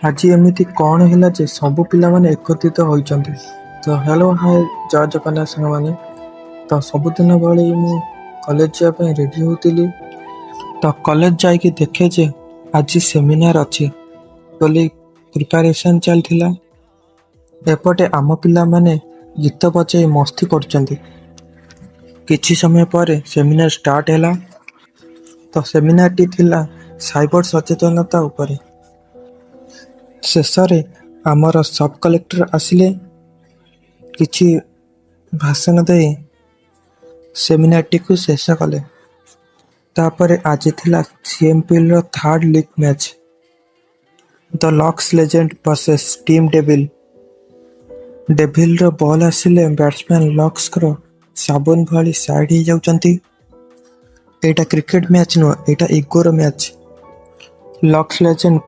ଆଜି ଏମିତି କ'ଣ ହେଲା ଯେ ସବୁ ପିଲାମାନେ ଏକତ୍ରିତ ହୋଇଛନ୍ତି? ତ ହ୍ୟାଲୋ, ହାଏ, ଜୟ ଜଗନ୍ନାଥ ସାଙ୍ଗମାନେ। ତ ସବୁଦିନ ଭଳି ମୁଁ କଲେଜ ଯିବା ପାଇଁ ରେଡ଼ି ହେଉଥିଲି। ତ କଲେଜ ଯାଇକି ଦେଖେ ଯେ ଆଜି ସେମିନାର ଅଛି ବୋଲି ପ୍ରିପାରେସନ୍ ଚାଲିଥିଲା। ଏପଟେ ଆମ ପିଲାମାନେ ଗୀତ ବଜାଇ ମସ୍ତି କରୁଛନ୍ତି। କିଛି ସମୟ ପରେ ସେମିନାର ଷ୍ଟାର୍ଟ ହେଲା। ତ ସେମିନାରଟି ଥିଲା ସାଇବର ସଚେତନତା ଉପରେ। ଶେଷରେ ଆମର ସବ୍ କଲେକ୍ଟର ଆସିଲେ, କିଛି ଭାଷଣ ଦେଇ ସେମିନାରଟିକୁ ଶେଷ କଲେ। ତାପରେ ଆଜି ଥିଲା ସିଏମ୍ପିଏଲ୍ର third league match, the Lux Legend versus Team Devil. ଡେଭିଲ୍ର ବଲ୍ ଆସିଲେ ବ୍ୟାଟ୍ସମ୍ୟାନ୍ ଲକ୍ସର ସାବୁନ ଭଳି ସାଇଡ୍ ହେଇଯାଉଛନ୍ତି। ଏଇଟା କ୍ରିକେଟ ମ୍ୟାଚ୍ ନୁହଁ, ଏଇଟା ଇଗୋର ମ୍ୟାଚ୍। Lux legend